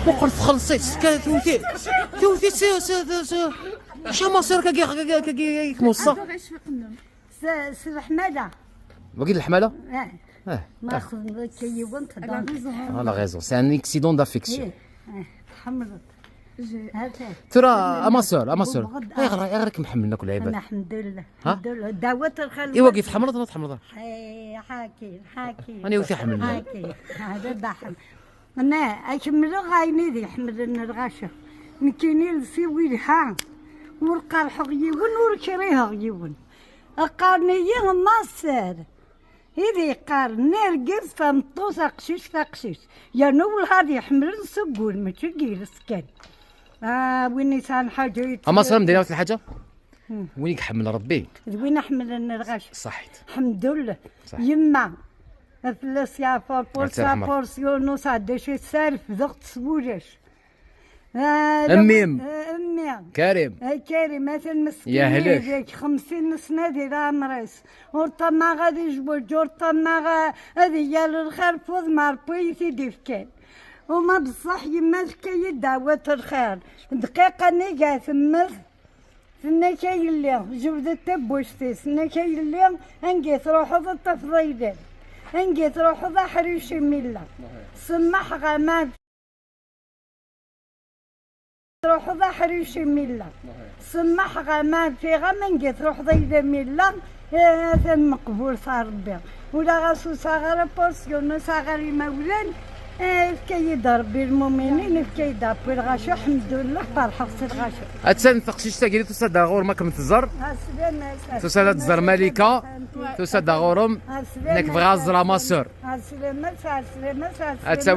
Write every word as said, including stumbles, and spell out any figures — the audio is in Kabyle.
Muqel txelṣ-itt, tewti, tewti si, si, si, si. Acu ma sir kagi, kagi, kagi, kagi, kmuṣṣa. S, s leḥmala. Wagi d leḥmala? Eh. Eh. Ma xedmeḍ akka yiwen, teḍan. Ah, la raison. C'est un accident d'affection. Eh, eh, tḥemmleḍ. Tura, a ma sœur, a ma sœur. Ayɣer, ayɣer i kem-ḥemmlen akk lɛibad? Alḥemdulillah. Ha? Alḥemdulillah. Dawat lxir. I wagi tḥemmleḍ neɣ tḥemmleḍ? Eh, ḥaki, ḥaki. Ani wi t-iḥemmlen? Ḥaki. Hada d aḥem. Ana, akemmleɣ ayen i d-iḥemmlen lɣaci. Nekkini lsiw ilha. Ur qerḥeɣ yiwen, ur kriheɣ yiwen. Qqaren-iyi Maṣer. I d-yeqqaren argaz, tameṭṭut, aqcic, taqcict. Yerna wellah ad iḥemmlen seg wul, mačči deg yiles kan. Ah, win yesɛan ḥaǧa yettbeddil. Ama slam diri lḥaǧa. Hmm. Win i iḥemmel Rebbi. D win iḥemmlen lɣaci. Ṣaḥit. Ḥemdullah. Ṣaḥit. Yemma. Fell-as yeɛfa, pour sa portion, ur sɛedda acu, tesrefdeɣ-tt s wulac. Ah, mmi-m. Ah, mmi. Karim. Ah, Karim, atan meskin. Yehlek. Yehdak, xemsin n sna di leɛmer-is. Ur ṭṭamaɛ ad yejweǧ, ur ṭṭamaɛ ad igal lxir f udem Ṛebbi i t-id-ifkan. Uma beṣṣeḥ yemma tefka-yi-d dɛwat lxir. Dqiqa nnig ad temmet, tenna-k a yelli, jebdet tabbuct-is, tenna-k a yelli, anga i truḥeḍ ad tafeḍ ayla-m. Anga i truḥeḍ aḥric imilla. Semmeḥ ɣer ma Truḥeḍ aḥric imilla. Semmeḥ ɣer ma fiɣ am anga truḥeḍ ayla milla, eh, atan meqbul s Ṛebbi. Ula ɣas ur sɛiɣ ara portion, ur sɛiɣ ara imawlan, eh, efka-yi-d Ṛebbi lmuminin, efka-yi-d Ṛebbi lɣaci, ḥemdullah, ferḥeɣ s lɣaci. Attan teqcict-agi tusa-d ɣur-m akken tẓer. Ɛeslama-s, tusa-d ad tẓer Malika, tusa-d ɣur-m. Ɛeslama-s, nekk bɣiɣ ad ẓreɣ ma sœur. Ɛeslama-s, ɛeslama-s, ɛeslama-s. Ad tawi